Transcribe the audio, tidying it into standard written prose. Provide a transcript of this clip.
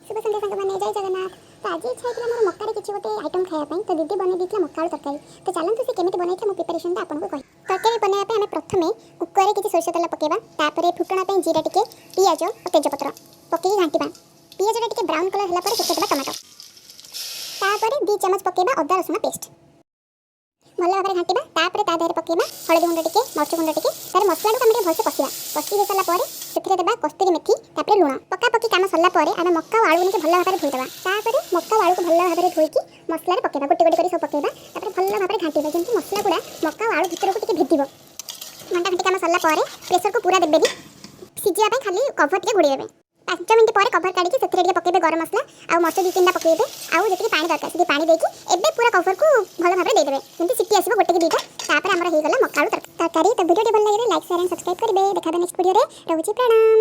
ଶୁଭ ସନ୍ଧ୍ୟା ସାଙ୍ଗମାନେ, ଜୟ ଜଗନ୍ନାଥ। ତ ଆଜି ଇଚ୍ଛା ହେଇଥିଲା ମୋର ମକାରେ କିଛି ଗୋଟେ ଆଇଟମ୍ ଖାଇବା ପାଇଁ। ତ ଦିଦି ବନେଇ ଦେଇଥିଲା ମକା ଆଳୁ ତରକାରୀ। ତ ଚାଲନ୍ତୁ, ସେ କେମିତି ବନେଇଥିଲା, ମୁଁ ପ୍ରିପାରେସନଟା ଆପଣଙ୍କୁ କହିବି। ତରକାରୀ ବନେଇବା ପାଇଁ ଆମେ ପ୍ରଥମେ କୁକରରେ କିଛି ସୋରିଷ ତେଲ ପକାଇବା। ତାପରେ ଫୁଟଣ ପାଇଁ ଜିରା ଟିକେ, ପିଆଜ ଓ ତେଜପତ୍ର ପକେଇକି ଘାଣ୍ଟିବା। ପିଆଜଟା ଟିକେ ବ୍ରାଉନ୍ କଲର୍ ହେଲା ପରେ ସେଥିରେ ଦେବା ଟମାଟୋ। ତାପରେ 2 ଚାମଚ ପକାଇବା ଅଦା ରସୁଣ ପେଷ୍ଟ। ଭଲ ଭାବରେ ଘାଣ୍ଟିବା। ତାପରେ ତା ଦେହରେ ପକାଇବା ହଳଦୀ ଗୁଣ୍ଡ ଟିକେ, ମରିଚ ଗୁଣ୍ଡ ଟିକେ। ତାପରେ ମସଲାଟାକୁ ଆମେ ଟିକେ ଭଲସେ କଷିବା। କଷି ହେଇସାରିଲା ପରେ ସେଥିରେ ଦେବା କସ୍ତୁରୀ ମେଥି, ତାପରେ ଲୁଣ। ପକା ପକି କାମ ସରିଲା ପରେ ଆମେ ମକା ଓ ଆଳୁ ନେଇକି ଭଲ ଭାବରେ ଧୋଇଦେବା। ତାପରେ ମକା ଓ ଆଳୁକୁ ଭଲ ଭାବରେ ଧୋଇକି ମସଲାରେ ପକାଇବା। ଗୋଟେ ଗୋଟେ କରି ସବୁ ପକାଇବା। ତାପରେ ଭଲ ଭାବରେ ଘାଣ୍ଟିବା, ଯେମିତି ମସଲା ଗୁଡ଼ା ମକା ଓ ଆଳୁ ଭିତରକୁ ଟିକେ ଭେଦିବ। ଘଣ୍ଟା ଘଣ୍ଟି କାମ ସରିଲା ପରେ ପ୍ରେସରକୁ ପୁରା ଦେବେନି, ସିଝିବା ପାଇଁ ଖାଲି କଭର ଟିକେ ଘୋଡ଼େଇ ଦେବେ। 5 ମିନିଟ୍ ପରେ କଭର କାଢ଼ିକି ସେଥିରେ ଟିକେ ପକାଇବେ ଗରମ ମସଲା ଆଉ ମରିଚ ଦୁଇ ତିନିଟା ପକାଇବେ। ଆଉ ଯେତିକି ପାଣି ଦରକାର ସେତିକି ପାଣି ଦେଇକି ଏବେ ପୁରା କଭରକୁ ଭଲ ଭାବରେ ଦେଇଦେବେ, ଯେମିତି ସିଟି ଆସିବ ଗୋଟେ କି ଦୁଇଟା। ତାପରେ ଆମର ହେଇଗଲା ମକା ଆଳୁ ତରକାରୀ। ତ ଭିଡ଼ିଓଟି ଭଲ ଲାଗିଲେ ଲାଇକ୍, ସେୟାର ଆଣ୍ଡ ସବସ୍କ୍ରାଇବ୍ କରିବେ। ଦେଖା ନେକ୍ସଟ ଭିଡ଼ିଓରେ। ରହୁଛି, ପ୍ରଣାମ।